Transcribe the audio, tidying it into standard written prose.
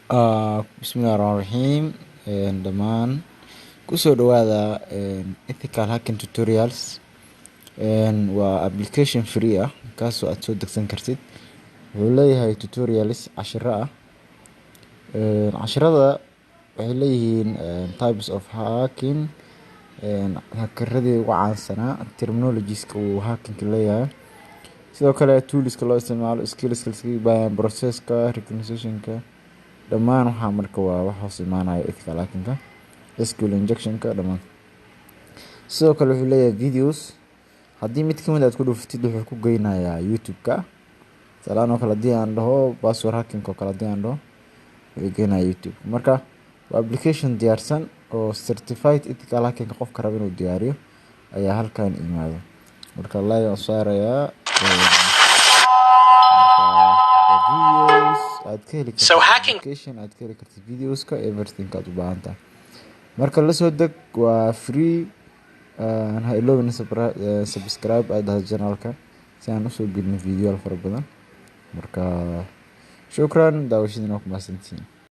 Bismillahi Raxmaani Raxiim. Dhammaan kusoo dhawaada Ethical Hacking Tutorials. Waa application free ah kaasoo aad soo degsan kartid. Wuxuu leeyahay tutorials, cashiro ah. Cashirada waxay leeyihiin types of hacking, hackeradii ugu caansanaa, terminologieska uu hacking leeyahay, sidoo kale toolska loo isticmaalo, skillska la iskaga baahan, processka, recognitionka, dhammaan waxaa. Marka waa wax hoos imaanaya ethical hackingka, SQL injectionka, dhammaan. Sidoo kale wuxuu leeyahay videos. Haddii mid kamid aad ku dhufatid, wuxuu ku geynayaa YouTube-ka. Tusaalahaan oo kale, haddii aan dhaho password hacking oo kale, haddii aan dhaho, wuxuu geynayaa YouTube. Marka waa application diyaarsan oo certified ethical hacking. Qofka raba inuu diyaariyo ayaa halkan imaado. Marka like aan saarayaa. Marka waa videos aad ka heli kartid So hacking application aad ka heli kartid videoska, everything aad u baahan tahay. Marka la soo deg, waa free. Ha iloobin subscribe aad dhahdo channelka si aan usoo gelino videoyaal fara badan. Marka shukran, daawashadiina waa ku mahadsantihiin.